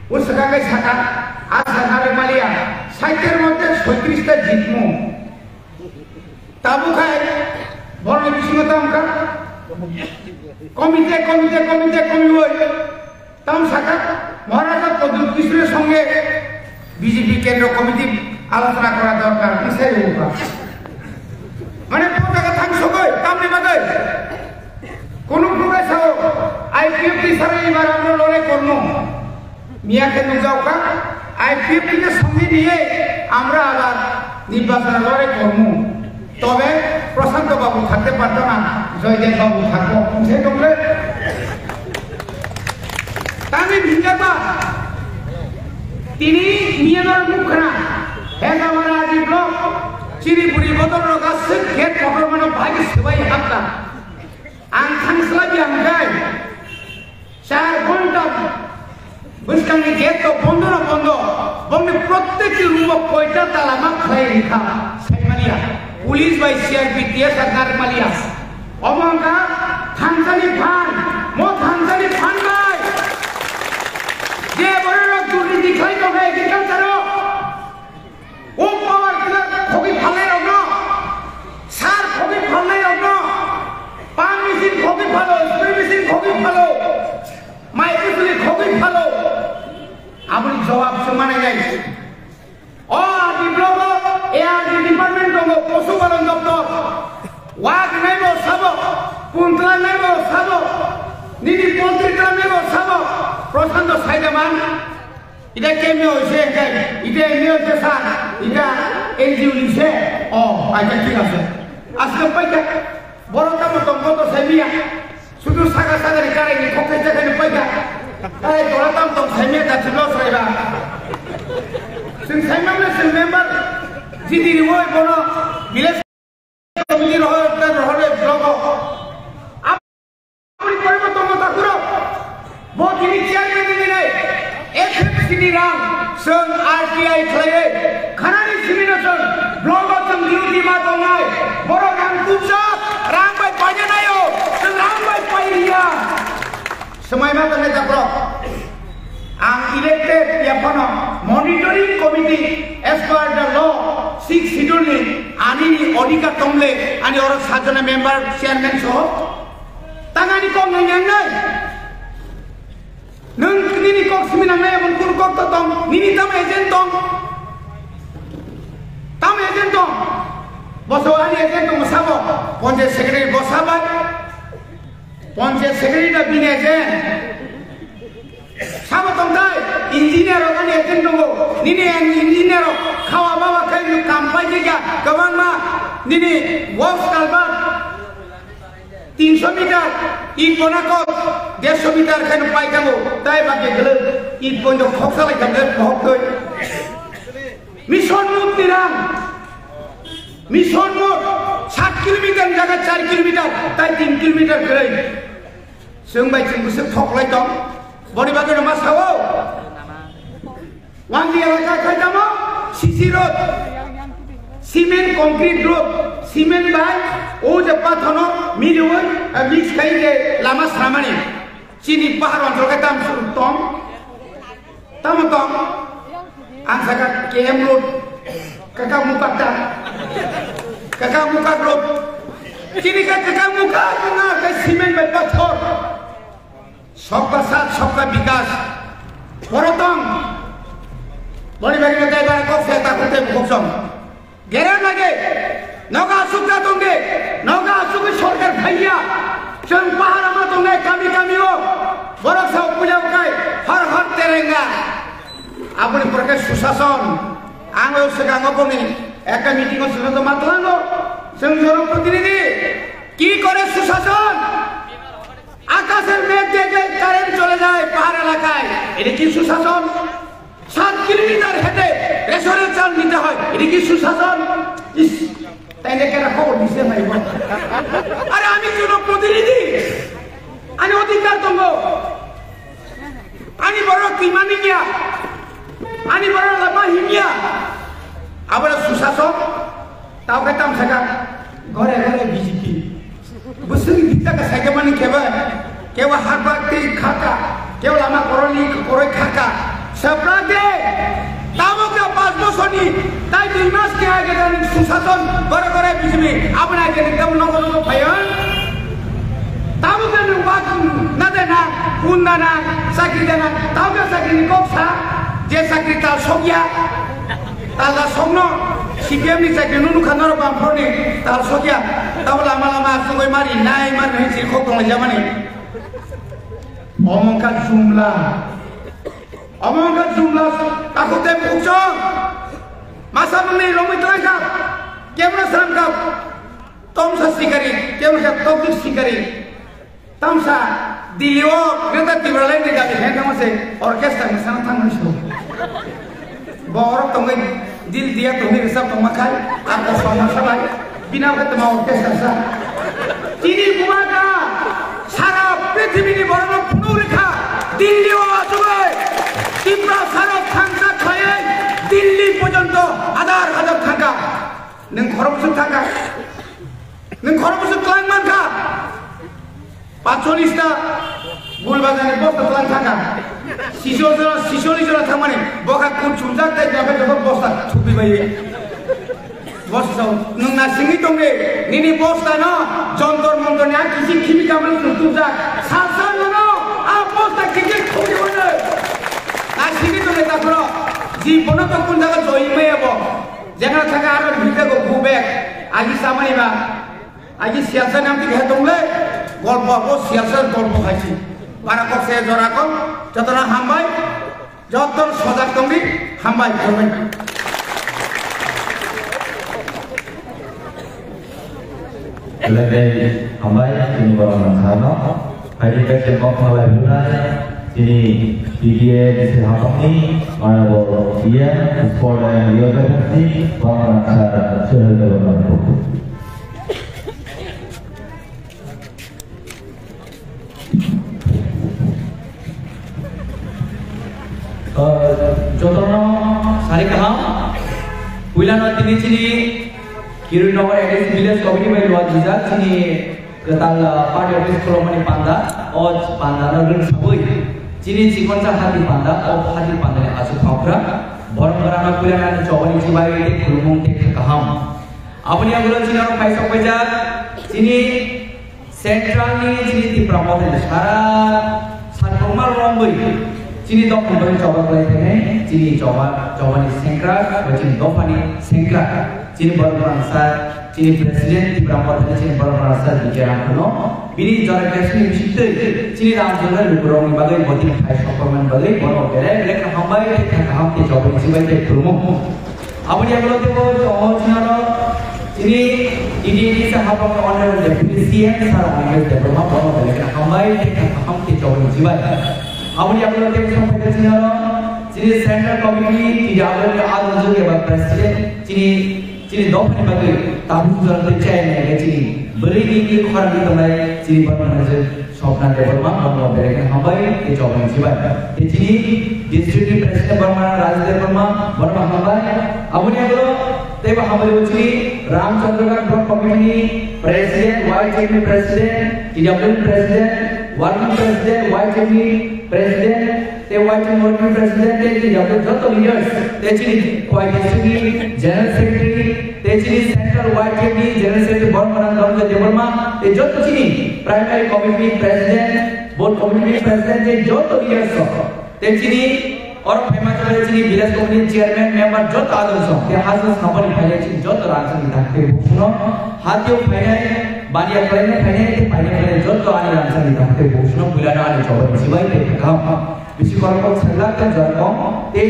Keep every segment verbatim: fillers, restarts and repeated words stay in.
O swkang khe sakha, a sakha rwmaliya, saitir mote soitrista jitmu. Tabuk hai borokni bisingo tamo kha? Komite, komite, komite komiwi tamo sakha, Maharaja Pradyut Kishore songe B J P kendro komiti alochona kora dorkar, hwnwi sai rwkha. Mane, o jaga thang sogwi, tamni bagwi? Kunu phuru bai sao, I P F T sara ibar amro lore kormo. Miya khe nukjao kha, I P F T ke songe niye amra abar nirbachon lore kormo. Tobe Prashanto babu thakte parto na, Joydev babu thakbo, hwnse tongkhe. Tani bhinjaba, tini miya nor mukhra, Hegamara Adi block, chini buri bodol rok aswk gate kotor mano bhai swbai hakta. Ang thangslai yang kai. Char ghonta bwskangni gate to bondo no bondo. Bongni prottekti room o koita tala ma khlai rikha saimaliya. Police bai C R P T S ar narmaliya. Omo wngkha thansani phan, mo thansani phan bai. Je borok durniti khlai tongkha agriculture o. O power tiller khogwi phalnai rokno, sar khogwi phalnai rokno, pump machine khogwi phalo, spray machine khogwi phalo, mai bwswli khogwi phalo. Aboni jawab se manai nai. O R D block o A R D department tongo, Posu Palon Doptor. Wak nai bo sabo, puntla nai bo sabo, nini poultry tla nai bo sabo, Prashanto Saidaman. Ita kemi hoise, ita M A hoise sir, ita N G O ni se. O, acha thik ase. Aske paikha, boro tamo tong koto saimiya. Sudu saka saka ni karai ni khokhe jaga ni paikha. Karai dora tam tong saimiya ta chiblo saiba. Sing saimam le sing member jidi riwoi bono village committee rohor ta rohor le blogo. Aboni pore bo tongo takhurok. Bo tini chairman ni nai F F C ni rang song R T I khlaiwi khanani simi no song blogo song duty ma tongnai. Borok rang tubjak, rang bai paina naio, song rang bai pai riya. Swmai ma tongnai takhurok. Ang elected ya phano monitoring committee as per the law six schedule ni ani ni odhikar tongle ani oro sajona member chairman soho tangani kok nang yang nai. Nung nini kok simi nang nai, abon kunu kok to tong, nini tam agent tong. Tam agent tong. Boso ani agent tong sabo, ponche secretary bosabai. Ponche secretary da bini agent. Sabo tongthai, engineer rok ani agent tongo. Nini ang engineer rok khawa bawa khai nung kam pai khe kya, kwbangma nini works kalbar tinsho meter, it bona kok dersho meter khai nung pai thango. Tai ba khe gele it bon do khoksa lai khamle bohok toi. Mission Mode ni rang. Mission Mode sat kilometer ni jaga char kilometer, tai tin kilometer kwrwi. Chwng bai chwng bwswk thoklai tong. Boni bagwi no ma sao. Wangdi elaka khai tamo C C road, cement concrete road, cement bai o je pathono miliwi, eh, mix khai je lama sramani. Chini pahar onchol khe tam suru tong. Tamo tong? Ang saka K M road, kaka mukak ta. Kaka mukak road. Chini ka kaka mukak nga ka cement bai pathor. Sabka saath, sabka vikas. Borotong. Boni bari na dai bara kok se ta kote bukok song. Gera lage, noga asuk ta tongde, noga asuk sorkar phaiya, chwng pahar ma tongnai kami kami o, borok sao puja ukai, har har terenga. Aboni pore khe susason, ang o swkango boni ekta meeting o susason ma tlango, chwng joro protinidhi, ki kore susason? আকাশের মেঘ দেখলে কারেন্ট চলে যায় পাহাড় এলাকায়, এটা কি সুশাসন? সাত কিলোমিটার হেঁটে রেশনের চাল নিতে হয়, এটা কি সুশাসন? ইস, তাইলে কেন খবর দিছে ভাই? আরে, আমি জনপ্রতিনিধি, আমি অধিকার দঙ্গ, আমি বড় কিমানি গিয়া, আমি বড় লামা হিমিয়া, আবার সুশাসন, তাও খেতাম সেটা ঘরে ঘরে BJP. Bwswk ni bita ka saikhe mani khe bai, kebo hak bak twi khaka, kebo lama koroni koroi khaka, Saprate, tabuk ya pas bosor ni, tai dui mas ke age dan susason, gore gore B J P, aboni age ni tabuk nogo nogo phaio. Tabuk ya nung bak na de na, un na na, sakri de na, tabuk ya sakri ni kok sa, je sakri tal sokya, tal da sokno, C P M ni sakri nunu khanaro bam phor ni tal sokya, tabuk lama lama sugoi mari, nai mari, nai si khok tong jamani. Omongka jumla. Omo wngkha jumla takhuk tei bukchong. Masa mwnwi romwi twlangkha. Kebra sramkha tomsa sikari, kebra kha tokjwk sikari. Tamsa Delhi o Greater Tipraland ni dabi khe tamo se orchestra ni sana thangmani so. Borok tongwi dil diya tongwi rwchap tongma khai, ako songma salai. Bini abo tongma orchestra sa. Chini bubagra sara prithibini borokno phunuk rikha. Delhi o achugwi Tipra sara thangsa khaiwi Delhi porjonto hajar hajar thangkha. Nwng khorok bwswk thangkha. Nwng khorok bwswk twlang mankha. Patchollis ta gul bazar ni bosta twlang thangkha. Siso jora, siso ni jora thangmani bokha kun chumjak tai jora joto bosta thupi bai. Bosta sao, nwng na singwi tongdi, nini bosta no jontor montor ni a kisi khimi kamani chum chumjak. Sal sal no no, a bosta kisi thupi bai. Na singwi tongdi takhoro, ji bono to kun jaga joi maya bo. Jengna thangkha aro bhita go go back, agi samani ba. Aji siyasa ni amtwi khe tongle, golpo abo siyasa golpo khaisi. Bara kok se jora kok, jotono hambai, joto sojak tongdi, hambai, hambai. Belai belai hambai, chini borok rok sano. Haini bek se kok thalai bunai, chini P D A ni se hapang ni, maya bo iya, sport and yoga ni, borok rok sa, sehel ke borok rok. Jotono sari kaham. Puilano tini chini Kirui Nagar A D C Village Committee bai luat dijak chini kwtal, ah, party office khulumani panda, o panda no rwng sabui chini chikonsa hati panda, o hati panda ni aswk phankra. Borok rana puilano chobani chibai tei khulumung tei kaham. Aboni yagulo chini oro paisok paijak chini Central ni chini Tipra Motha ni sara satokma romwi chini dophani bagwi choba khlai thangwi chini choba, chobani sengkrak ba chini dophani sengkrak chini borok rangsa chini president Tipra Motha ni chini borok rangsa B K Ram phano bini jora kesni bisingtwi chini Ramchandra lukurokni bagwi voting khai sokmani bagwi bono belai belai kha hambai kha kaham tei chobani chibai tei khulumung. Aboni yagulo teibo tongo chini oro chini D D A ni sa hapang Honorable Deputy C M Sir Animesh Debbarma bono belai khe hambai tei kha kaham tei chobani chibai. Aboni yagulo teibo songphaikha chini oro chini Central Committee T W ni adongjwk eba President chini, chini dophani bagwi tabuk jora tei chaya nai chini bwrwi ni khorang ni tongnai chini borok manager Sopna Debbarma, bono belai khe hambai tei chobani chibai. Tei chini district ni president borok manager Raj Debbarma, bono bo hambai. Aboni yagulo teibo hambai o chini Ramchandra Ghat Block Committee ni president, Y T M ni president, T W ni president, working president, Y T M ni president, tei Y T M working president, tei chini joto leaders, tei chini Khowai district ni general secretary, tei chini central Y T M ni general secretary borok manager Dhananjay Debbarma, tei joto chini primary committee president, Board committee president tei joto leaders rok tei chini oro phaima chwrai chini village committee chairman member joto adon song tei hajno sampani phainai chini joto rangchakni dakti bukhuno hatio phainai baniya phainai phainai tei phainai phainai joto ani rangchakni dakti bukhuno puilano ani chobani chibai tei kaham bisi korokok sajlak tei jorakong tei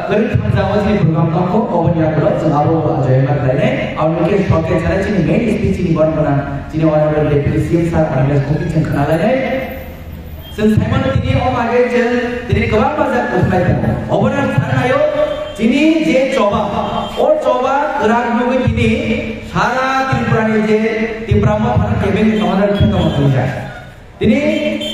kwrwng thamjao chini program tongkho oboni yagulo chwng abo ajoyama khlainai aboni khe shortcut sanai chini main speech chini borok gwnang. Chini honorable deputy C M sir ani message kok chwng khna lainai. Chwng saimano tini o bagwi chwng tini kwbangma jak kwthai tongo. Obono ang sana naio, chini je choba, o choba kwrak nugwi tini sara Tripura ni je Tipra Motha ni kebeng ni commander khe tongma tongja. Tini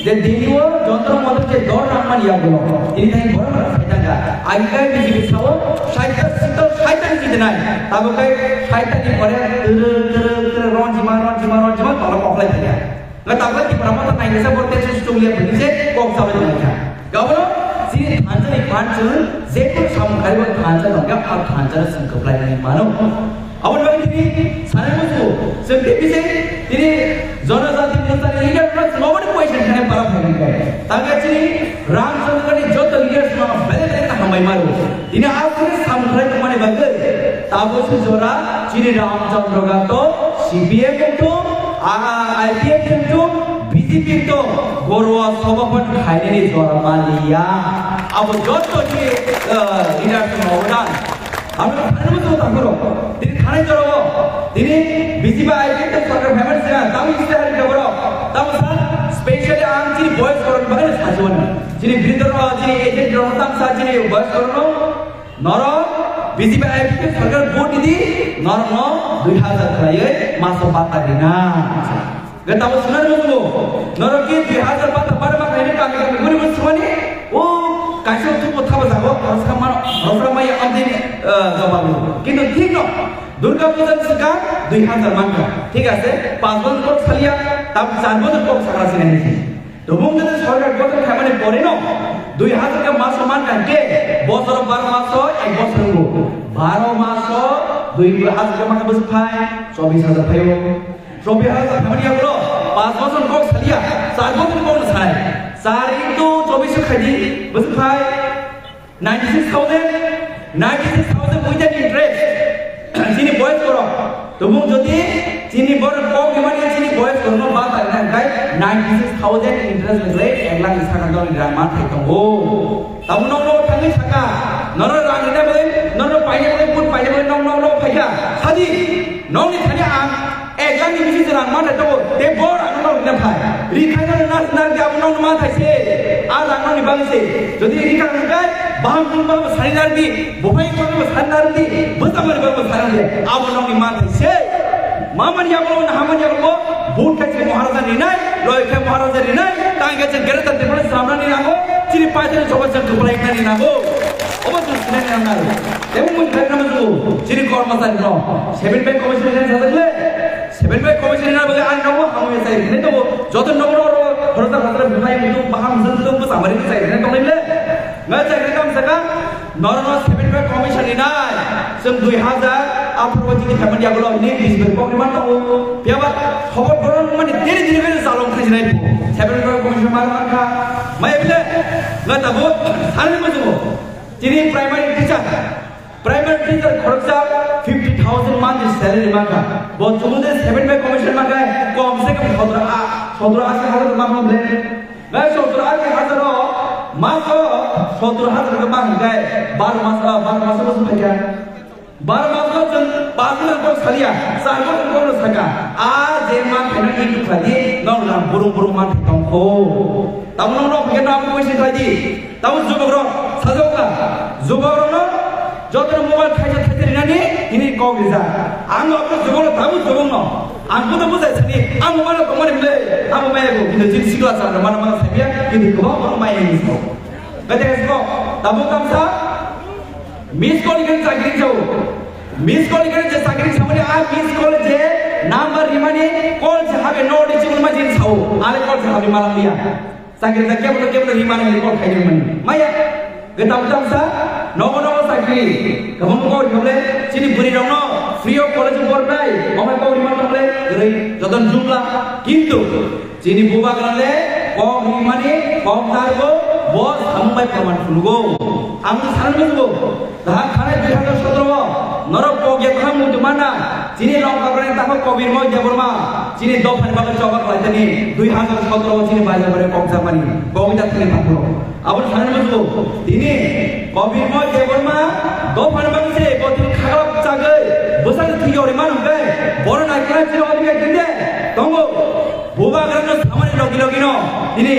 je Delhi o Jantar Mantar je dor nangmani yagulo, tini thani borok rok sai thangkha. Agi kai B J P sao, saita sita saita ni jitinai. Tabo kai saita ni pore turu turu turu ronjima ronjima ronjima tolo koklai thangkha. Nga tabla Tipra Motha nainisa bo tesu sulia bini se kok sabai tongkha. Gabro Chini thansa ni phan chwng je kunu samung khlai bo thansa tongkha, a thansa no chwng kwplai nai mano. Aboni bagwi tini sanai muchungo chwng tei bisi tini jonojati mosani leader no chwng oboni question khlai para phai nai. Tangkhe chini Ramchandrani joto leaders no belai belai khe hambai mano. Tini aswk samung khlai tongmani bagwi tabuk se jora chini Ramchandra Gato C P M wngthung, I P F wngthung, B J P wngthung, Garuwa Sabha phan khainani jora manliya. Abo joto ni, eh, leaders no obodan. Abo khainani muchungo tangkhoro. Tini khanai jora o, tini B J P I P F sorkar phaimani sina, tamo iste hari kaboro, tamo sa specially ang chini voice koron bagwi sajwani. Chini bridor, chini agent rok tamo sa chini voice koron. Norok B J P I P F sorkar vote ridi, norokno dui hazar khlaiwi maso bata rina. Gata bo sunar musumo. Norok ki dui hazar bata bar ma khaini kami kami guri guri suwani. O kaisa thupo thaba jago, rosra mano, rosra maya amdi, eh, jababu. Kintu thik no. Durga Puja ni swkang dui hazar mankha. Thik ase, panch bosor kok saliya, tam char bosor kok sakra sinani. Tubung jodi sorkar gothon khaimani poreno dui hazar khe maso mankha khe bosoro baro maso ek bosor wngo. Baro maso dui hazar khe mankha bwswk phai chobbish hazar phaio. Chobbish hazar khaimani yagulo panch bosor kok saliya, char bosor kokno sai. Char into chobbish khaidi bwswk phai Ninety six thousand, ninety six thousand with an interest. Chini boys borok. Tubung jodi chini borok kok ni mani chini boys borok no ba ta na kai ninety six thousand interest le ek lakh ni saka dol rang ma thai tongo. Tamu nok nok thangwi saka. Nono rang ni na bai, nono paine bai, pun paine bai nok nok nok phaika. Sadi, nok ni thani ang Ek lakh ni bisi se rang manthai tongo, tei bo rang no rina phai. Ri khai no na na de abo no manthai se. A rang no ni bang se. Jodi ri khai no kai, baham kun bang sari nar di, buhai kun bang sari nar di, buta mari bang sari nar di. Abo no ni manthai se. Mamani abo na hamani abo, but khai se Maharaja ni nai, loi khai Maharaja ni nai, tang khai se Greater Tripura samna ni nango, chini paisa ni soba se duplai khai ni nango. Obo tu sinai ni nango. Tebo mun khai na mo, chini kormachari no. Seven Pay Commission ni sajak le. Seven Pay Commission ni bagwi ang nabo hamya chai rwkhnai tongo. Joto nogo oro horota horota bwthai muitu baham jwng jwng bwsa mari chai rwkhnai tonglai le. Nga chai rwkha bwsaka norokno Seven Pay Commission ni nai. Chwng dui hazar atharo chini phaimani yagulo hwnwi bis bai kok rwmani tongo. Phiyaba khobor borok mani deri deri khe chalong khaijinai bo. Seven Pay Commission mar mankha. Maya bile nga tabuk sanani muchungo. Chini primary teacher. Primary teacher khoroksa fifty thousand monthly salary mankha. Bo chumui de Seven Pay Commission mankha, kom se kom sotro a, sotro asi hazar mankha ble. Bai sotro asi hazar o maso sotro hazar ke mankha, baro mas, ah, baro mas o sumai kha. Baro mas o chwng panch bosor kok saliya, char bosor kok no saka. A je mankha no ibu khadi, nong rang burung burung mankha tongkho. Tamo nong nong phikhe no amo koisi khlai di. Tamo jubokrok sajokha. Jubokrokno jotono mobile thaisa thaisa rinani hini kok rijak. Ang abo jubokrok tamo jubokno. Ang bono bujai sani, ang mobile tongmani bwle, ang mobile ko, kintu chini sikla chara mana mana sabiya, kintu kwbang borok maya ni sao. Bete ko, tamo kamsa, miss call ikhe chakri chao. Miss call ikhe je chakri chamani, a miss call je number rimani, call je habe no de chibul ma jin sao. Ale call je habe malam dia. Chakri ta kebo kebo ri mani ni kok khai mani. Maya, geta butam sa, nogo nogo chakri. Kabang ko hole, chini buri rong no, free of college bor nai, omai ko ri mani hole, gere, joton jumla. Kintu, chini bubagra le, kok ri mani, kok tarbo, bo sambai praman phulugo. Ang saran mo. Dahak thanai dui hazar sotro o norok pogya khang muitu mana chini Longkabrani takhuk Kobirmoy Debbarma chini dophani bagwi choba khlaitani dui hazar sotro o chini bajar bare kokjakmani kogwi ta thani takhuk. Aboni thanai muchungo tini Kobirmoy Debbarma dophani bagwi se bo tini khaglak chagwi bwsakhe thwi yori manu hwnkhe bono naikhe chini odinga tinde tongo. Bubagrano samani logi logi no tini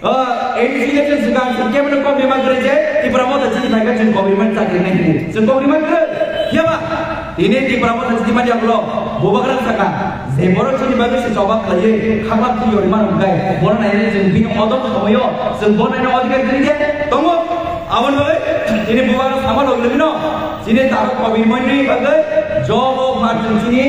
Ah, A D C election swkang swkang kebo no kok bema kwrwi je Tipra Motha chini thangkhe chwng kok rimani chakri nai hwnwi. Chwng kok rimani kwrwi. Phiya ba? Tini Tipra Motha chini mani yagulo bubagra saka je borok chini bagwi se choba khlaiwi khakla thwi yori mano hwnkhe bono nainani chwng bini odom somoyo chwng bo naina odhikar kwrwi je tongo. Aboni bagwi tini bubagra sama logilogino Chini tabuk Kobirmoyni bagwi job of Martin chini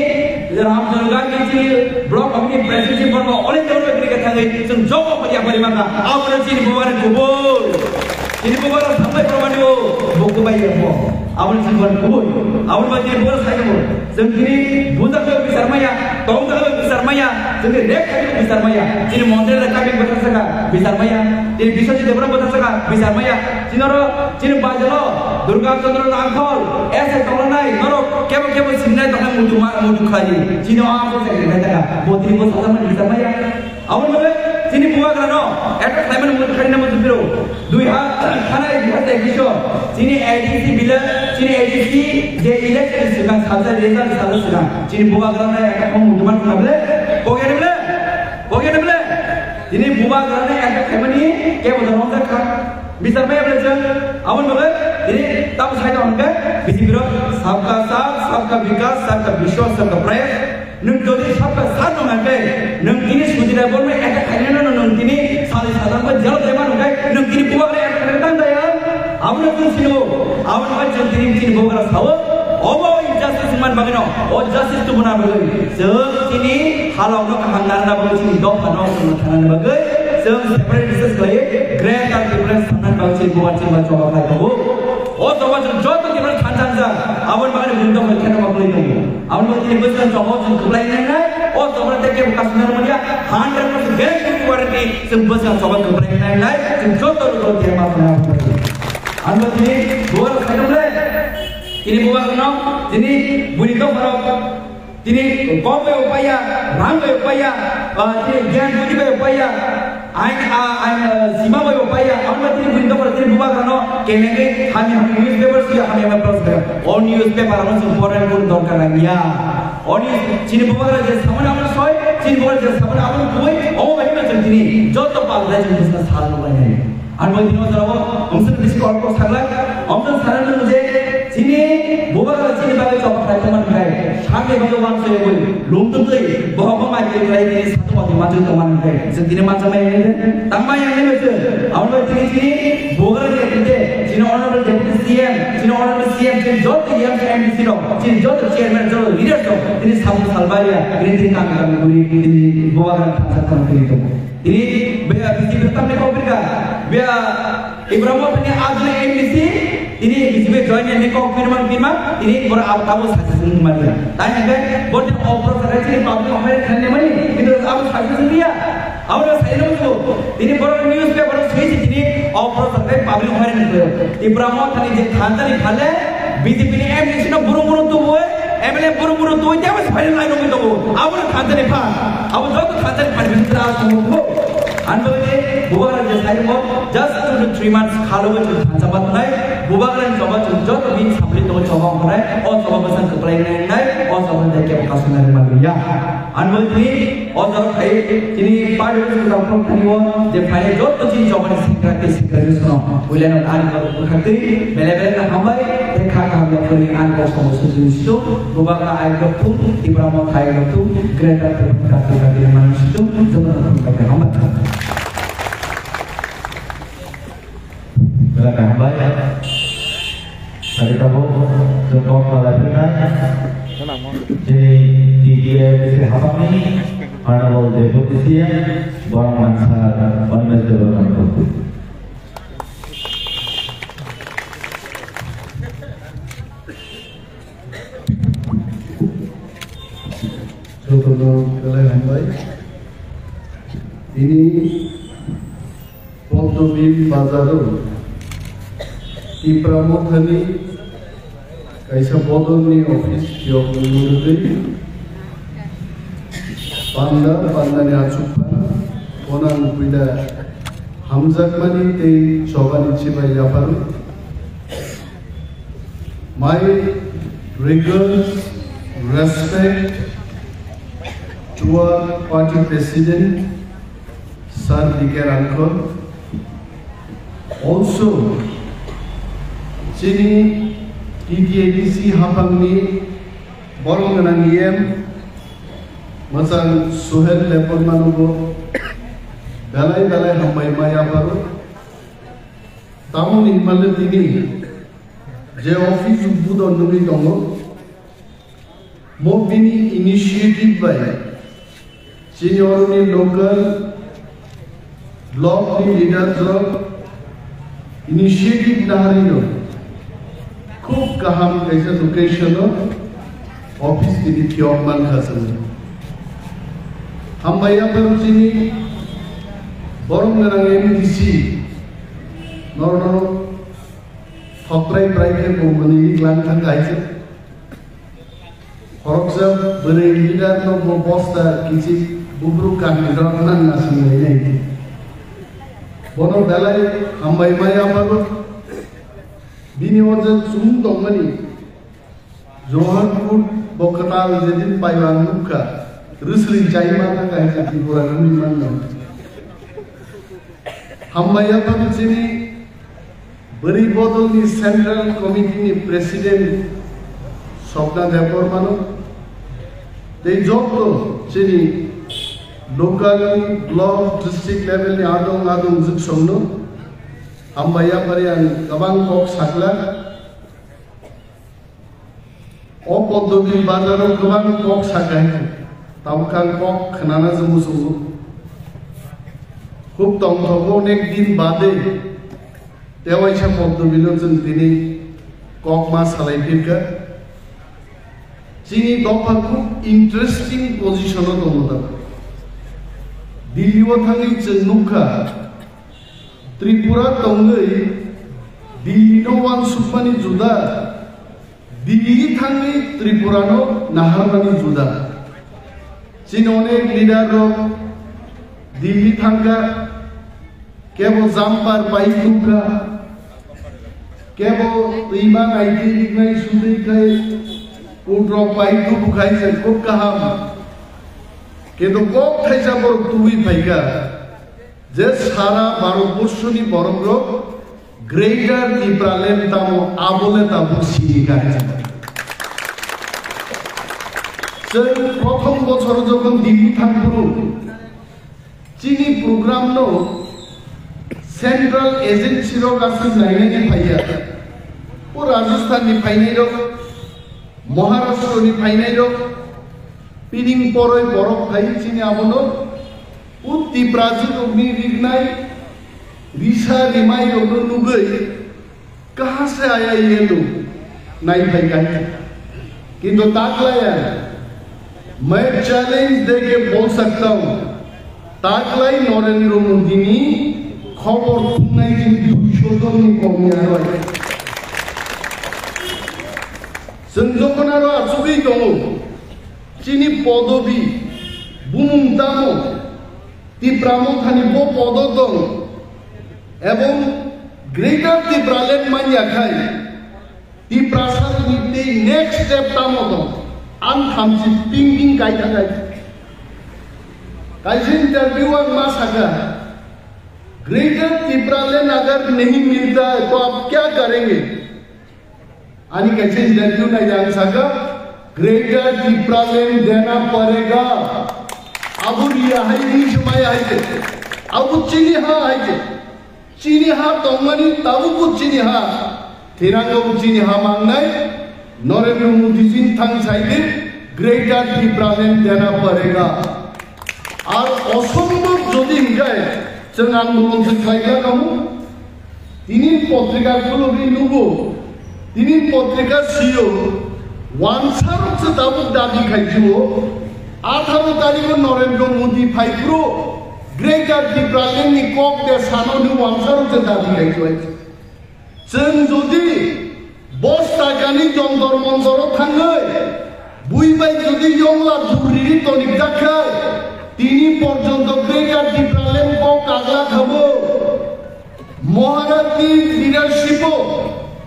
Ramchandra Gandhi chini block committee president chini borok onek tabuk bagwi khe thangwi chwng job of yapari mangkha. Abono chini bubagra kubui. Chini bubagra sambai phrwmani o buku bai rokmo. Aboni jibon kubui. Aboni bai chini bubagra sai tongo. Chwng chini bujak bai bisar maya, tongjak bai bisar maya, chwngni rek khai bisar maya. Chini Mondri Reka bai bwthar saka bisar maya. Chini Biswajit Debbarma bwthar saka bisar maya. Chini oro chini bajalo Durga Chandra Rangkhol, S A tonglanai, norok kebo kebo simnai tongna mudu ma-, mudu khlai. Chini o ambo sai rek khai taka. Bo chini bo sajak mani bisar maya. Aboni bagwi chini bubagrano attack khlaimani mungwi khaina muchung phiro. Dui ha-, thanai dui hazar ekwis o chini A D C village, chini A D C je election swkang salsa result salsa swkang chini bubagrano attack khlaimani muchung phiro. Pogi ani bole? Pogi ani bole? Chini bubagrano attack khlaimani kebo da rongjak kha. Bisar maya bole chwng? Aboni bagwi chini tamo sai tong hwnkhe B J P rok sabka saath, sabka vikas, sabka vishwas, sabka prayas. Nwng jodi sabka saath nung hwnkhe, nwng tini Sudhir Rai Borma attack khainai no nwng tini sali sajak bai jail o tongma nungkhe, nwng tini bubagra attack khainai tang jaya. Abono chwng sino, abono bai chwng tini chini bubagra sao, obo injustice wngmani bagwino, o justice tubuna bagwi, chwng chini halokno kaham narwkna bagwi, chini dophano chwng thanani bagwi, chwng separate research khlaiwi, Greater Tipraland sanani bagwi chini bubagra chini bai choba khlai tongo. O choba chwng joto Tipraland thansa wngkha, aboni bagwi buini dophano kheno ma kwlai tongo. Aboni bagwi tini bwskang choba chwng kwplai nai nai, o choba tei kebo kasumnani manya, hundred percent guarantee warranty chwng bwskang choba kwplai nai nai, chwng joto rokno tei ma khna. Ano tini bubagra khaidong le, tini bubagrano, tini buini dophano, tini kok bai upaya, rang bai upaya, ah, tini gyan budi bai upaya, ain, ah, ain, ah, sima bai upaya, ano tini buini dophano, tini bubagrano, kemengwi, hami hami newspaper siya, hami hami press siya, o newspaper ano chwng porna ni kunu dorkar nangya. O news, chini bubagra je samani amo soi, chini bubagra je samani amo kubui, omo bai hino chwng tini, joto pal bai chwng bwskango sal nuknai nai. Ang bai tini o jorao, omswk bisi kolok sakla, omswk sana nung je, chini bubagra chini bagwi choba khlai tongma nung khai, sakni bagwi uansuk bai, lum twi twi, bohok bo mai twi twi tini satung wati manjak tongma nung khai, chwng tini manjak mai nai, tang mai yang nai chwng, amo bai tini chini bubagra je tini, chini honorable deputy C M, chini honorable C M, chini joto M C rok, chini joto chairman, joto leaders rok, tini satung salbai ya, tini tini kami kami guri, tini bubagra thansa thansa tini tongo. Tini, be, B J P tamni kok birka, be, Ibrahim Motha ni ajuni M D C, tini B J P join ni kok birman birman, tini bor ab tabu sasi sung mani. Tai hingke, bor tini opor sakai tini public hoi khani mani, kintu abu sasi sung dia. Abu na sai nung tu, tini bor news paper sui si tini opor sakai public hoi ni tu. Ibrahim Motha ni je thansa ni phale, B J P ni M D C no burung burung tu bue, M L A burung burung tu, dia masih final line nung tu. Abu na thansa ni pha, abu joto thansa ni pha ni bisi tra sung tu. Ano ini bubagra je sai mo just two to three months khalo bo chwng thansa bat nai, bubagra ni choba chwng joto bin sapli to choba nai, o choba bwsang kwplai nai nai, o choba de ke kasung nai ma ya. Ano ini o choba khai ini pada chwng ta pon thani o je phai joto chini choba ni sikra ke sikra ni sono. Builaino ani ko bwkhaktwi bele bele no hambai, tei kha kaham yaphurni ani kok somo sujui situ, bubagra ai rok thung, Tipra Motha ai rok thung, Greater Tipraland Karti Karti mani situ, jotono thung kha hambai. Bele kha hambai. Tadi tabo, jokok malai pernah. Jadi, di dia di hapami, mana bol deputy dia, borong mansa, mana bol deputy. Jotono belai hambai. Tini Poddomim bazaro Tipra Mothani kaisa bodolni office phiyokmung nugwi panda, pandani achukpha, gwnang puila hamjakmani tei chobani chibai yapharo. My regards, respect to our party president, Sir D K Rangkhol. Also, chini T T A D C haphangni borok gwnang E M mwchang Suhel Debbarmanobo belai belai hambai ma yapharo. Tamoni hwnmale tini je office uddubodon nugwi tongo, mo bini initiative bai chini oroni local block ni leaders rok, Initiative naharino khub kaham kaisa location o office tini phiyok mankha chwng. Hambai yaphang chini borom gwnang M D C norno thokprai prai khe bumani lang thang kaisa. Khoroksa bwrwi leader no bo bosta kichik bubruk kanwi rok nang nasinglai nai. Bono belai hambai maya bago. Bini order chum tongmani. Johor kut bo kwtal jedin paiwang nukha. Rwsli chaima thang kaisa Tripura nungwi manno. Hambai yaphang chini bwrwi bodolni Central Committee ni President Swapna Debbarmano tei joto chini local ni, block, district level ni adong adong jwksongno hambai yaphari ang kwbang kok sakla. O Poddobi bazaro kwbang kok sakai, tabuk ang kok khwnana se muchungo. Khub tongthogo onek din bade tewaisa Poddobino chwng tini kok ma salai phirkha. Chini dopha khub interesting position o tongo da. Delhi o thangwi chwng nukha, Tripura tongwi Delhi no wansukmani juda, Delhi thangwi Tripura no naharmani juda. Chini onek leader rok Delhi thangkha, kebo jumper pai thukha, kebo twima naidi riknai sudui khai put rok pai thubu khai se khub kaham. Kintu kok thaisa borok tubui phaikha. Je sara Bharatborsoni borokrok Greater Tipraland tamo abole tabuk sini kahai. Chwng prothom bochor jokhon Delhi thangphuru chini program no central agency rok aswk nainani phaiya. O Rajasthan ni phainai rok, Maharashtra ni phainai rok, pining poroi borok phai chini abono. O Tiprajwk rokni rignai risa rimai rokno nugwi kaha se aya ye lu nai phai kai. Kintu taklaya, main challenge de ke bol sakta hu. Taklai Narendra Modi ni khobor thumnai chini duisho jon ni komi aro. Chwng jokhon aro achugwi tongo, chini podobi bumung tamo, Tipra Mothani bo podo tong, ebong Greater Tipraland manya khai, Tiprasa ni tei next step tamo tong, ang thamchi ping ping kai thang kai. Kaisa interview ang ma saka, Greater Tipraland agar nahi milta hai to aap kya karenge? Ani kaisa interview nai ang saka, Greater Tipraland dena parega. Abo riya hai ni se maya hai se. Abo chini ha hai se. Chini ha tongmani tabuk bo chini ha. Tiranga bo chini ha mangnai. Narendra Modi chini thang sai di. Greater Tipraland dena parega. Ar osombhob jodi hinkhe chwng andolon se khlai kha kamu. Tini potrika khulogwi nugo, tini potrika sio, wansarok se tabuk dabi khaijio, atharo tarikho Narendra Modi phaiphuru Greater Tipraland ni kok de sano ni wansarok se dabi khaijio. Chwng jodi bos takani jontor montoro thangwi, bui bai jodi yongla duriri tonik dakha, tini porjonto Greater Tipraland kok kagla khabo. Maharajni leadership o,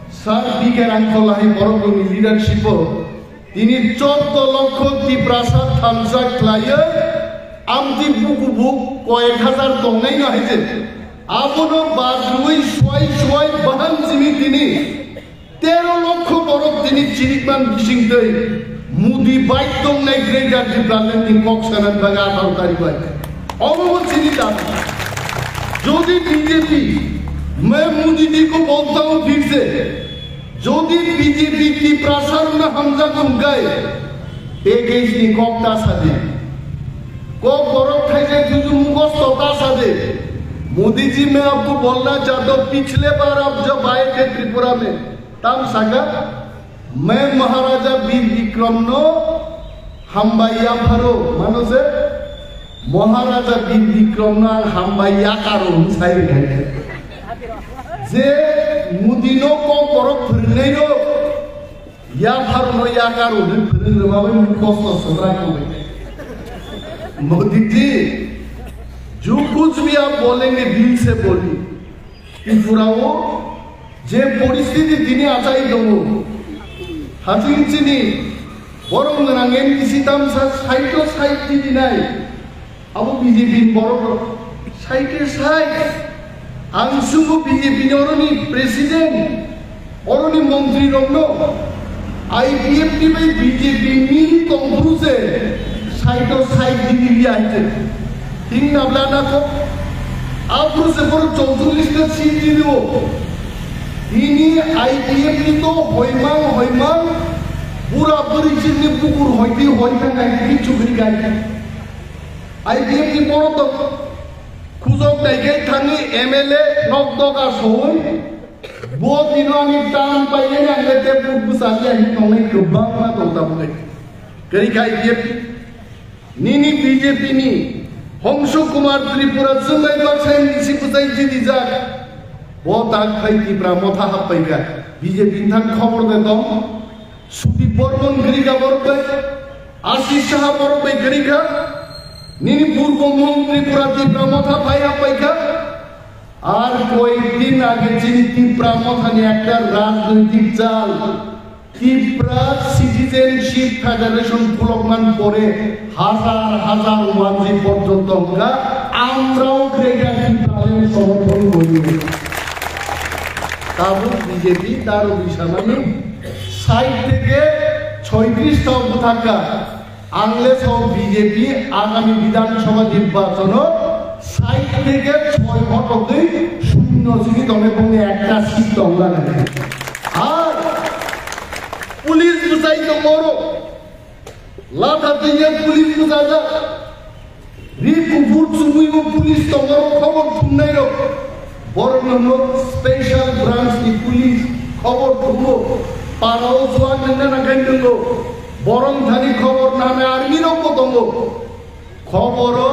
Sir B K Rangkhola hai borok rokni leadership o, tini chordo lokho Tiprasa thansa khlaiwi, amtwi bukubu koyek hajar tongnai no hai je. Abono badrwi swai swai bahan simi tini tero lokho borok tini chirikman bising twi Modi bai tongnai Greater Tipraland ni kok sanan bagwi atharo tari bai. Omo bo chini dabi. Jodi B J P, main Modi ji ko bolta hu phir se, jodi B J P Tiprasa rokno hamjak wngkai, package ni kok ta sadi. Kok borok thaijak juju mugosto ta sadi. Modi ji, मैं आपको बोलना चाहता हूँ, पिछले बार आप जब आए थे त्रिपुरा में, तब सागा, मैं महाराजा वीर विक्रम नो hambai yapharo, mano se, Maharaja Bir Bikrom no ang hambai yakaro hwn sai rwkha. Je Modi no kok borok phwrwngnai rok, yapharo no yakaro hwn phwrwng rwma bai mukhosto swbrak tongnai. Modi ji, जो कुछ भी आप बोलेंगे दिल से बोलिए। Tripura o je poristhiti tini achai tongo, haching chini borok gwnang M D C tamsa side o side tini nai, abo B J P ni borok rok side e side. Ang sungo B J P ni oroni president, oroni montri rokno I P F T bai B J P ni tongphuru se side o side dini liya hai se. Thing nabla na kok. Aphuru se borok chowcholish ta seat dini o. Ini I P F T to hoimang hoimang bura bwrwi chini bukur hoidi hoi kha nai di chukri gai. I P F T borok to khujok nai khe thangwi M L A nok doga soi. Bo tino ani tam paiyani ang le tebuk bwsaliya hin tongnai kwbangma tong tabuk hai. Kwrwi kha I P F T. Nini B J P ni Hongsho Kumar Tripura chwngbai baksa M D C bwsai jidijak. Bo tak khai Tipra motha happai kha. B J P ni thang khobor de tong. Sudip Bormon kwrwi kha borok bai. Ashish Saha borok bai kwrwi kha. Nini Purbo Mung Tripura Tipra motha phai happai kha. আর কয়েকদিন আগে যিনি তিপ্রা মথানি একটা রাজনৈতিক চাল Tipra citizenship federation ফুলকমান পরে হাজার হাজার ওয়ানজি পর্যন্ত হঙ্গা আমরাও গ্রেটার তিপ্রাদের সমর্থন করি। Tabuk B J P taro bisamani side theke soitrish ta bwthakha. Ang le sao B J P agami Bidhan Sabha nirbachono side theke soi bhototwi shunno sini tongwi bongni ekta seat tong lagai. Ar police bwsai tongoro latha twiya police bwsajak. Ri kuphur chumui bo police tongoro khobor thumnai rok. Borok no special branch ni police khobor thumo. Para o juan nangna nangkai nungo. Borong thani khobor nana army rok bo tongo. Khoboro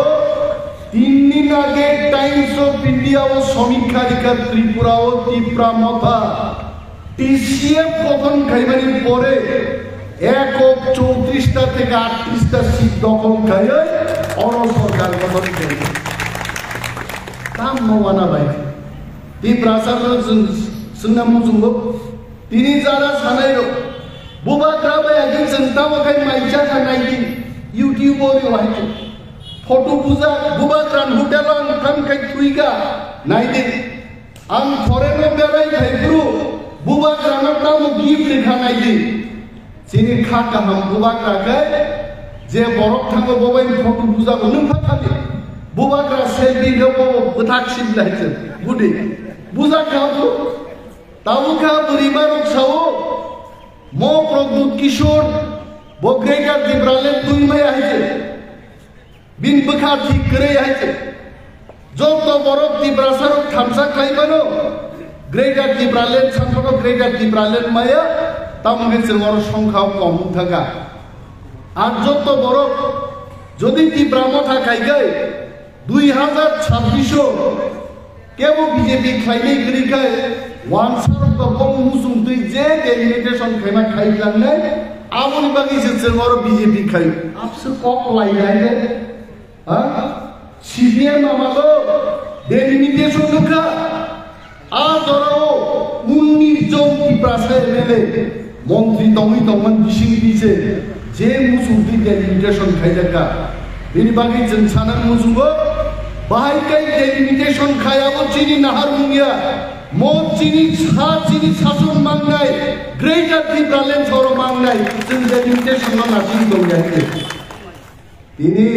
tin din age Times of India o samikha rikha Tripura o Tipra motha T C F gothon khaimani pore ekok chowtrishta theke attrishta seat dokhol khaiwi oro sorkar gothon khaio. Tamno wana bai. Tiprasa no chwng swngna muchungo. Tini jara sanai rok. Bubagra bai agi chwng tamo khai maisa kha nai di. YouTube o ri wahai chwng. Photo bujak, Bubagra ni hotel o ang tham khai thwi kha nai di. Ang foreign o belai phai phuru, Bubagra no tamo gift rikha nai di. Chini kha kaham Bubagra khe, je borok thango bo bai photo bujago nwng pha thani. Bubagra selfie rw bo bwthak sibla hai se, budi. Bujak kha bo. Tabuk kha bwrwi ma rok sao, mo Pradyut Kishore, bo Greater Tipraland twi maya hai se. Bini bwkha thik kwrwi hai se. Joto borok Tiprasa rok thamsa khlai mano. Greater Tipraland, samsoro Greater Tipraland maya, tamo khe chwng oro songkha o kom wng thangkha. Ar joto borok jodi Tipra motha khai khai, dui hazar chabbish o kebo B J P khlainai kwrwi khai, wansa rok bo bong muchung twi je delimitation khaima khai langnai, aboni bagwi se chwng oro B J P khai. Abse kok lai lai de. Ha? C P M amalo delimitation wngkha. A jorao unnish jon Tiprasa M L A montri tongwi tongmani bisingtwi se je muchungtwi delimitation khaijakha. Bini bagwi chwng sana muchungo, bahai kai delimitation khai abo chini nahar wngya. Mo chini sa chini sason mangnai, Greater Tipraland soro mangnai, chwng delimitation no nasing tongya khe. Tini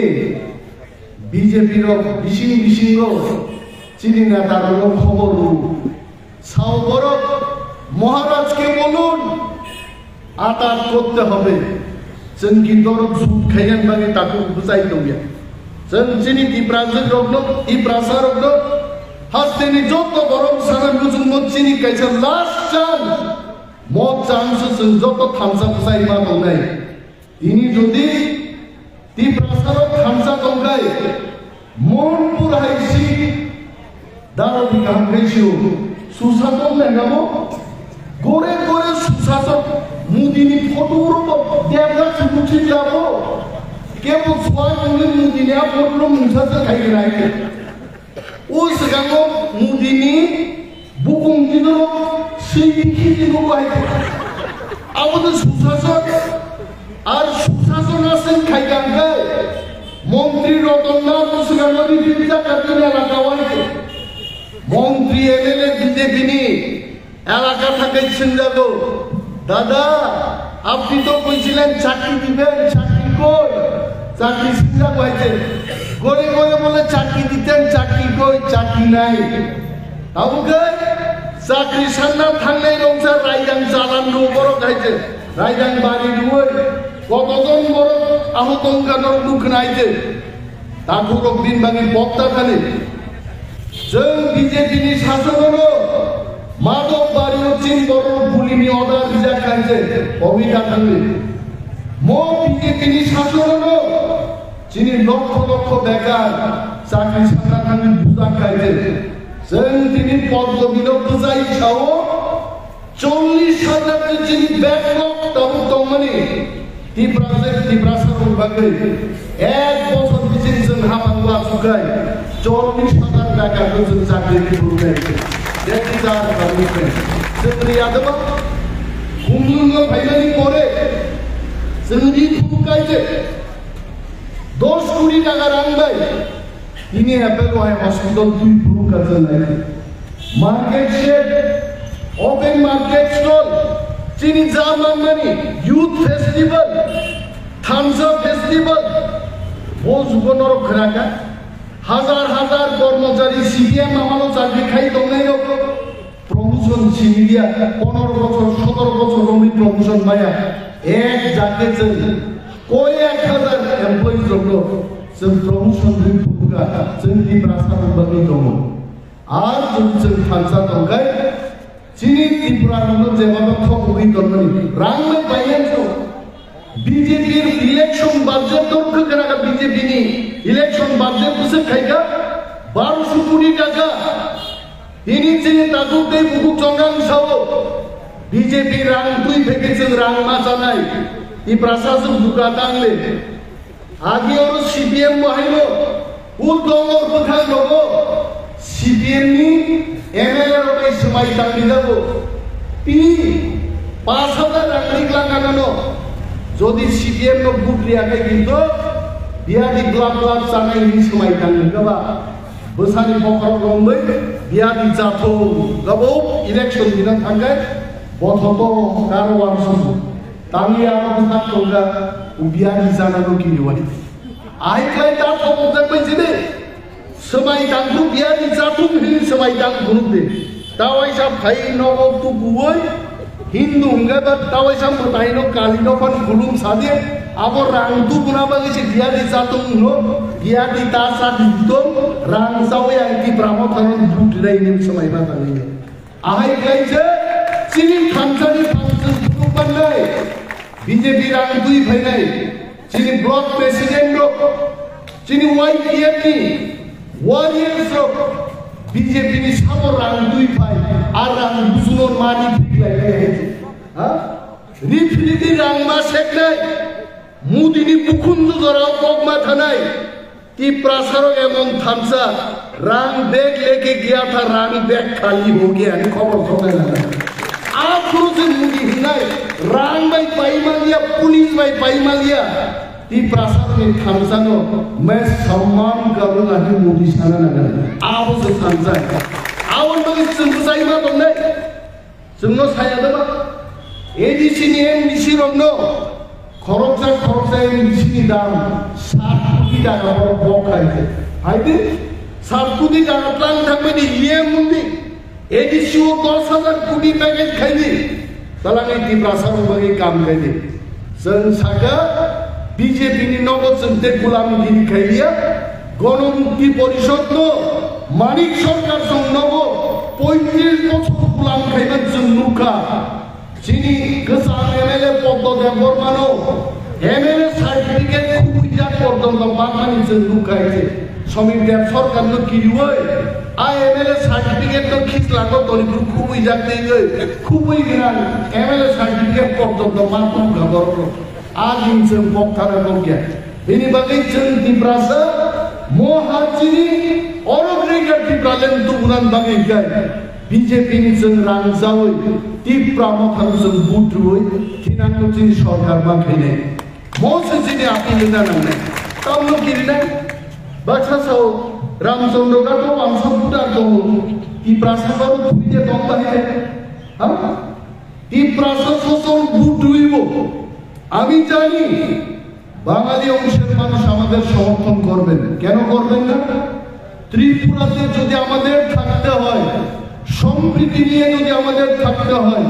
B J P rok bising bisingo chini neta rokno khobor rw. Sao borok, মহারাজকে বলুন, আতাত করতে হবে। Chwng kintu oro jut khaiyan bagwi takhuk bwchai tongya. Chwng chini Tiprajwk rokno, Tiprasa rokno Hasteni joto borok sana muchungmo chini kaisa last chance. Mo chance se chwng joto thansa bwsai ma tongnai. Tini jodi Tiprasarok thansa tongkhai, Monpur hai si daro di kaham khai sio. Susason nengamo gore gore Susason Modi ni photo ro bo debra chukuk si labo. Kebo suai muli Modi ni a photo ro mungsa se khai gwnai. O swkango Modi ni bukung tino swi khiti no bai. Abo de Susason, ar Susason aswk khai kang khe Montri Ratan Nath swkango ni bibita katini elaka wai. Montri M L A B J P ni elaka thangwi swngjago, "Dada, apni to koichilen chakri diben, chakri koi?" Chakri swngjago hai se. Gore gore bole chakri diten, chakri koi, chakri nai. Abo khe chakri sanna thangnai roksa raidang chalan rw borok hai se. Raidang bari rwui kotojon borok ahut wngkha norok nukha nai se. Takhukrok bini bagwi bokta thani. Chwng B J P ni sasonono Madhobbario chini borok bulini order rijak khainse obita thangwi. Mo B J P ni sasonono chini lokho lokho bekar chakri sakha thangwi bujak khainse. Chwng tini Poddobino bwchai sao. Chollish hajar je chini backlog tabuk tongmani, Tiprasa, Tiprasa rok bagwi ek bochor bising chwng hapang la sukai, chollish hajar backlog chwng chakri rwknai. That is our commitment. Chwng riyadaba, Khumulwngo phaimani pore, chwng ri phuru kaijak, dos koti taka rang bai, tini apple hai hospital twi phuru kaijak nai. Market shed, open market stall, chini ja manmani, youth festival, thansa festival, bo jugo norok khwnakha. Hajar hajar kormochari C P M amalo chakri khai tongnai rok promotion simiya, pondro bochor, sotoro bochor romwi promotion maya, ek jate chwng koi ek hajar employees rokno chwng promotion rwi phukha, chwng Tiprasa rok bagwi tongo. Ar chwng chwng thansa tongkhai, chini Tripura rokno jeba thok ugwi tongmani rang bai painani so. B J P election budget to khwkhwrang B J P ni election budget bwswk khaikha barosho koti taka. Tini chini takhuk tei bukhuk chongang sao B J P rang twi phekhe chwng rang ma chanai. Tiprasa chwng buka tangle. Agi oro C P M bo haino, o dongor bwkhak rogo C P M ni M L A rok bai swmai tangwi jago. Tini pash hajar rang rik langkha nano. Jodi C P M no vote riya khe kinto biyadi glap glap chanai hwnwi swmai tangwi kha ba. Bwsani bokhorok romwi biyadi chathung gabo election dina thangkhe bothoto karo wansukgo. Tangwi aro bwsak tongkha, biyadi chana no kini wai. Ahai khlai ta thok wngjak bai sini. Swmai tangkhu biyadi chathung hini swmai tang phunuk de. Tawaisa phai nogo tubuwi Hindu hwnkhe ba tawaisa mwtai no Kali no phan khulum sadi. Abo rang tubuna bagwi se biyadi chathung hwno. Biyadi ta cha di tong rang chawi ang Tipra Motha no vote rinai hini swmai ma tangwi. Ahai khlai se chini thansani function phunuk mannai, B J P rang twi phainai, chini block president rok, chini Y T F ni warriors rok, B J P ni sabo rang twi phai, a rang busuno mani phikhlai nai. Ha? Rifridi rang ma seknai, Modi ni bukhunju jorao kok ma thanai. Tiprasarok emon thansa, rang bag leke gaya tha, rang bag khali ho gaya, ani khobor thoknai nana. Aphuru je Modi hinai, rang bai paimaliya, police bai paimaliya. Tiprasarokni thansano, main samman karuna hi Modi sana nana. Abo se thansa. Aboni bagwi chwng bwsai ma tongnai. Chwngno saya da ba? A D C ni M D C rokno khoroksa khoroksa M D C ni dam sat koti taka borok bok khai khe. Hai de? Sat koti taka tlang thangbai di E M mundi. A D C o dos hajar koti package khai di. Talangwi Tiprasa rok bagwi kam khai di. Chwng saka B J P ni nogo chwng te gulamgiri khai liya. Gono Mukti Porishod no Manik Sarkar chwng nogo poitris bochor gulam khaima chwng nukha. Chini kwcham M L A Poddo Debbarmano M L A certificate khubui jak porjonto bakmani chwng nukha. Hai se Somik Deb Sarkarno kiriui a M L A certificate no khislako toniphuru khubui jak twiwi khubui gwnang M L A certificate porjonto ma nukha borok. A din chwng kok thana kok ya. Bini bagwi chwng Tiprasa mohachini oro Greater Tipraland tubunan bagwi kai B J P ni chwng rang jawi Tipra mothano chwng vote rwui thinangno chini sorkar ma khainai. Mo se chini appeal na nangnai. Tamno kirinai. Baksa sao Ramchandra Ghat o wangsa voter tongo. Tiprasa oro thwide tong bahai. Ha? Tiprasa sosol vote rwibo. আমি জানি বাঙালি অংশের মানুষ আমাদের সমর্থন করবেন। কেন করবেন না? ত্রিপুরাতে যদি আমাদের থাকতে হয়, সম্প্রীতি নিয়ে যদি আমাদের থাকতে হয়,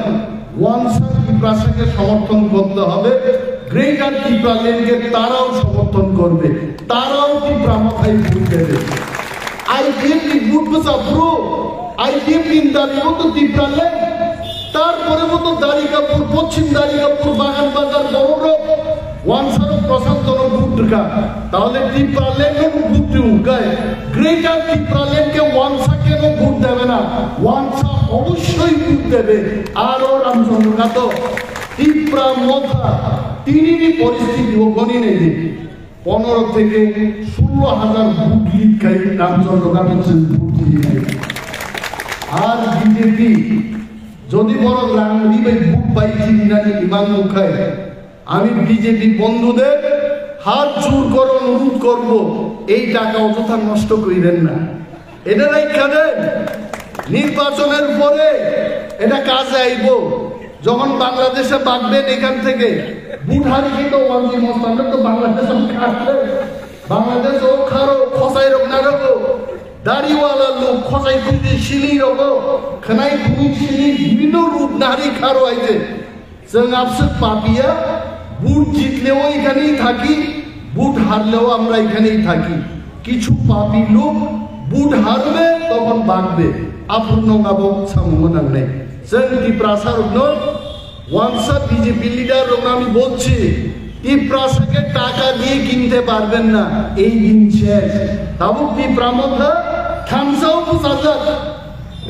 ওয়ানসা তিপ্রাসাকে সমর্থন করতে হবে। গ্রেটার তিপ্রাল্যান্ডকে তারাও সমর্থন করবে, তারাও তিপ্রা মথায় ভোট দেবে। আইপিএফ নি ভোট বসা ব্রো, আইপিএফ নিন্দাবিও তো তিপ্রাল্যান্ড। তারপরে মতো দারিকাপুর, পশ্চিম দারিকাপুর, বাগান বাজার, বড় ওয়ানসারও প্রশান্ত ভোট ঢুকা, তাহলে তিপ্রাল্যান্ডও ভোট ঢুকায়। গ্রেটার তিপ্রাল্যান্ডকে ওয়ানসা কেন ভোট দেবে না? ওয়ানসা অবশ্যই ভোট দেবে। আরও রামচন্দ্র কাতো তিপ্রা মথা তিনিনি পরিস্থিতি ও গণি নেই। পনেরো থেকে ষোলো হাজার ভোট লিড খাই রামচন্দ্র কাতো ভোট দিয়ে নেই। আর বিজেপি যদি বড় রাং দিবে ভোট পাই চিন্তানি ইমান মুখায় আমি বিজেপি বন্ধুদের হাত জোর করে অনুরোধ করব, এই টাকা অযথা নষ্ট করিবেন না। এটা রাখা দেন, নির্বাচনের পরে এটা কাজে আইব। যখন বাংলাদেশে বাগবেন এখান থেকে, ভোট হারি কিন্তু ওয়ানজি মস্তানরা তো বাংলাদেশ আসলে বাংলাদেশ ও খারো খসাই রোগ না রোগ দাড়িওয়ালা লোক খসাই খুঁজে সিলি রোগ খানাই খুঁজে সিলি বিভিন্ন রূপ নারী খারো আইছে। Chwng abswk papiya, ভোট জিতলেও এখানেই থাকি, ভোট হারলেও আমরা এখানেই থাকি। কিছু পাপী লোক ভোট হারবে, তখন বাঁচবে। Aphuru no abo samung nangnai. Chwng Tiprasa rokno, wansa B J P leader rokno ami bolchi, Tiprasa ke taka diye kinte parben na, ei din shesh. Tabuk Tipra motha thansa o bwchajak.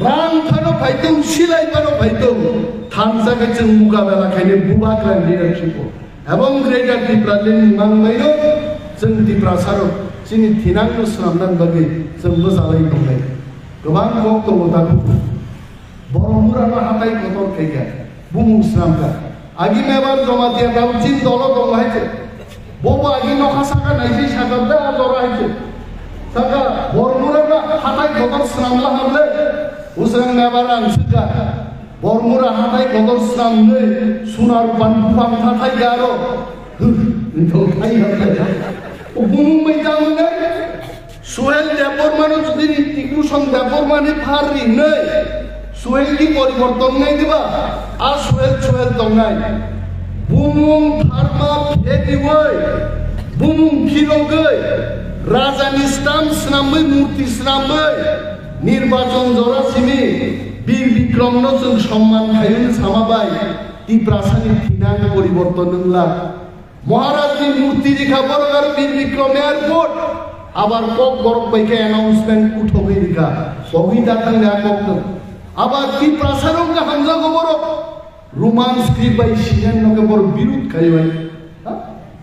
Rang phano phaitong, silai phano phaitong, thansa khe chwng mukabela khainai bubagra leadership o. Ebong Greater Tipraland ni mangbaino chwng Tiprasa rok chini thinangno swnamnani bagwi chwng bwchalai tongnai. Kwbang kok tongo takhuk. Borok murano hatai kotor khaikha, bumung swnamkha. Agi mebar Jamatia tabuk chini dolo tongo hai se. Bobo agi nokha saka naisai saka da jora hai se. Saka bormura ba hatai kotor swnam la hamle. Usrang mebar ang sika. Bormura hatai kotor swnam nei. Sunar ban bupang hatai garo. Nthok thai hatai. Bumung mai tamo ne. Suhel Debbarmano jodi Hrithik Roshan Debbarmani phar rinai, Suhel ki poriborton nai diba? A Suhel, Suhel tongnai. Bumung pharma phebiwi, bumung phirogwi, rajani stamp swnamwi, murti swnamwi, nirbachon jora simi Bir Bikramno chwng somman khaiyung sama bai, Tiprasani thinang poriborton wngla. Maharaj ni murti rikha borok aro Bir Bikram airport. Abar kok borok bai khe announcement uthogwi rikha. Kogwi da thang ya kok no. Abar Tiprasa rok khe hamjago borok. Roman script bai sinan no khe borok birud khai bai. Ha?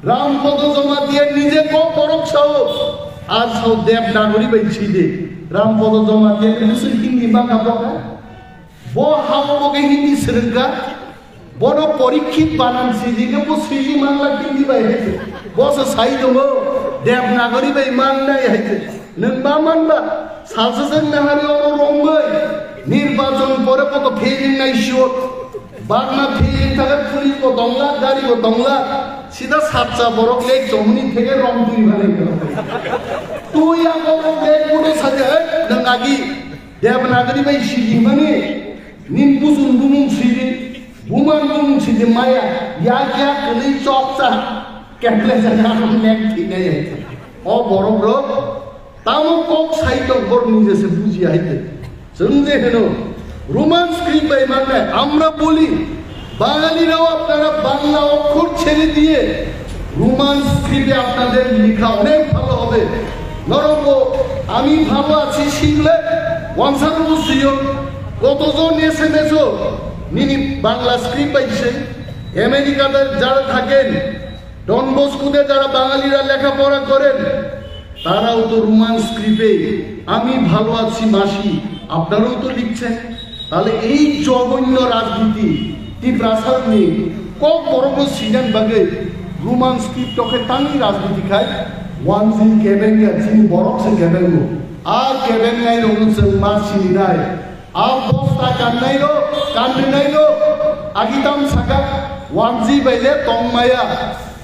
Ram Podo Jamatia nije kok borok sao. Ar sao Dev Nagori bai side. Ram Podo Jamatia ni musu Hindi ma kha borok. Bo hao bo khe Hindi swrwngkha. Bono Porikshit banan sijikhe bo siji manla Hindi bai hai se. Bo se sai tongo, Devanagari bai mannai hai se. Nwng ma manba, salsa jang nahari oro rombai. Nirbachon pore bo to failing nai sure. Bagna failing thakhe police bo tongla, gari bo tongla. Sida satsa borok lek chomni theke rom twi bhai. Twi ang borok lek bodo saja, hai, nwng agi Devanagari bai siji mani. Nin busun bumung sidi, buman bumung sidi maya, yak yak kwlwi chok cha, kemle jana nek thwinai hai. O borok rok, Tamo kok sai tong bor nije se buji haite. Chwng je heno Roman script bai manai, আমরা বলি বাঙালিরাও আপনারা বাংলা অক্ষর ছেড়ে দিয়ে রোমান স্ক্রিপ্টে আপনাদের লেখা অনেক ভালো হবে। নরম, আমি ভালো আছি শিখলে ওয়ানসার বুঝিও। কতজন এসএমএসও nini Bangla script paise, America-te যারা থাকেন, ডন বস্কোতে যারা বাঙালিরা লেখাপড়া করেন, তারাও তো রোমান স্ক্রিপ্টে আমি ভালো আছি মাসি, আপনারাও তো লিখছেন। তাহলে এই জঘন্য রাজনীতি, ত্রিপ্রাসাদনি kok borokno sinani bagwi Roman script-o khe tangwi rajniti khai, wanjwi kebengya chini borok se kebengo. A kebengnai rokno chwng ma sininai. A bosta kannai rok, kanrinai rok, agi tam saka, wanjwi bai le tongmaya.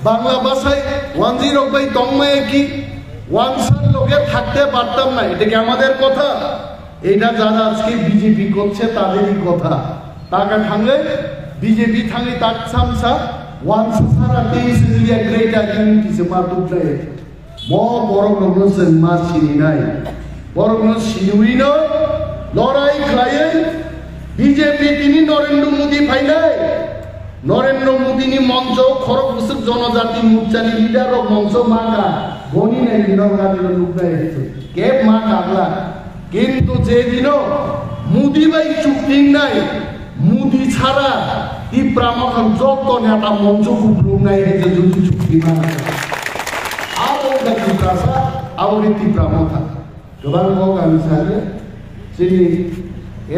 Bangla bwsai wanjwi rok bai tongmaya ki, wansar loge thakte partam na, এটা কি আমাদের কথা? এটা যারা আজকে বিজেপি করছে তাদেরই কথা। টাকা থাকলে বিজেপি থাকলে তার সামসা ওয়ানসা সারা তেইশ মিলিয়ন গ্রেটার ইউনিটি সে মাতুক নাই। Bo borok rokno chwng ma sininai. Borokno sinwino lorai khlaiwi B J P tini Narendra Modi phainai. Narendra Modi ni moncho khorok bwswk jonojati morcha ni leader rok moncho maka boni nai ni norok ani no nuknai. Kep ma kabla. Kintu je dino Modi bai chukti wngnai, Modi chara Tipra Motha jotto neta moncho kuplung nai hai je jodi chukti ma. Abo wngkha Tiprasa, abo khe Tipra Motha. Kwbang kok ang sari, chini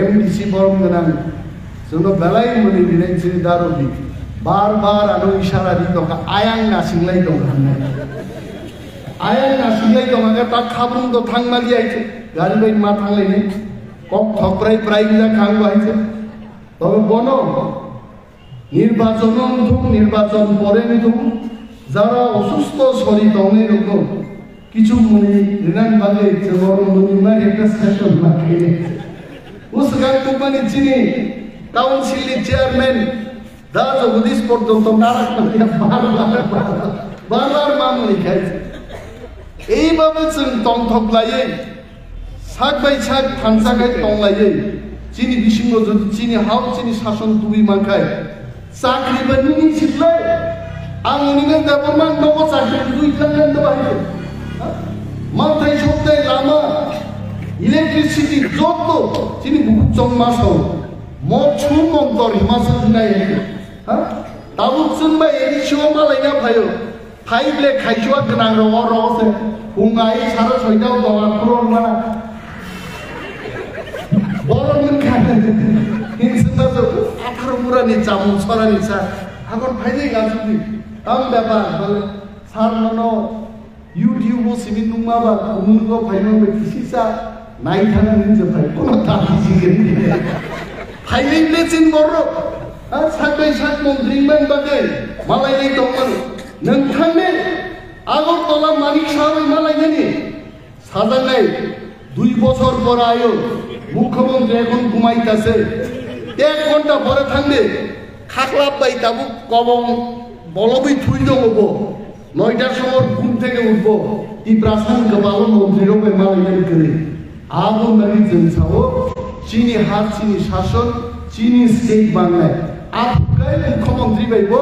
M D C borom gwnang, chwngno belai mwnwi rinai chini darobi. Bar bar ano isara ri tongkha, ayang nasinglai tongkha hinwi. Ayang nasinglai tongkha khe ta khabrung to thangmali ai se, gari bai ma thanglainai. Kok thok prai prai gwnang khang bai se. Tobe bono nirbachon wngthung, nirbachon pore wngthung, jara osustho sori tongnai rokno kichu mwnwi rinani bagwi chwng oro mwnwi ma ekta session ma khainai. O swkang tubmani chini council ni chairman Da Jagadish porjonto narak manya bar bar, bar bar ma mwnwi khai. Ei babe chwng tongthok laiwi, sak bai sak thansa khai tong laiwi, chini bisingo jodi chini hao chini sason tubui man khai, chakri ba nini sitlai, ang nini Debbarma nogo chakri tubui tlang nang da bai. Malthai sokthai lama, electricity jotto chini bukuk chong ma sao. Mo chu montor hima se hinai hai. Ha? Tabuk chwng bai A D C o malai ya phaio. Phai ble khaisua gwnang rogo rogo se. Hungai sara soidao doga khurok mana. Borok nwng kha. Hin sengba se atharo mura ni chamung sora ni sa. Akon phai ni ga sudi. Tam bepar bale sar nono. YouTube o simi nungma ba, kumun go phaima bai kisisa nai thana nin je phai, kono ta bisi gari. Phailai le chin borok, ha, sak bai sak montri man bagai, malai lai tongman. Nang thangni, Agartala Manik Saha bai malai nani, sajaknai, dui bosor pore ayo, mukhyamantri ekhon ghumaitase, ek ghonta pore thangdi, khaklap bai tabuk kobong bolobwi thui tongo bo. Noita somor ghum theke utbo, Tiprasa ni kwbangma montri rok bai malai nani kwrwi. Abo nani chwng sao, chini ha, chini sason, chini state bangnai. Aphuru kai mukhyamantri bai bo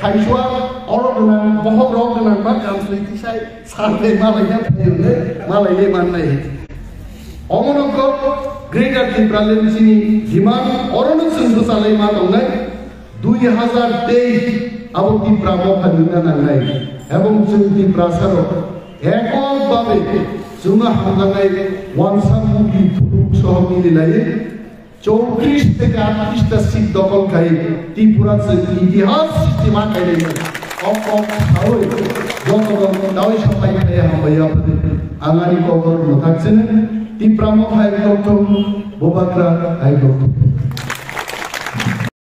khaisua oro gwnang, bohok rok gwnang ba kamsoi tisai, sarbai malai ya phaiyonai, malai ya mannai. Omono kok Greater Tipraland chini demand orono chwng bwchalai ma tongnai. Dui hazar teis abo Tipra Motha nungna nangnai, ebong chwng Tiprasa rok ekok babe chwngno hamjaknai wansa mukti thubuk soho mililaiwi chowtrish theke atrish ta seat dokol khai Tripura chwng itihas srishti ma khainai. Ok ok sawi joto rok dawi sapai khai hambai yapri ang ani kokborok mwthak chini Tipra Motha hai dokthum, Bubagra hai dokthum.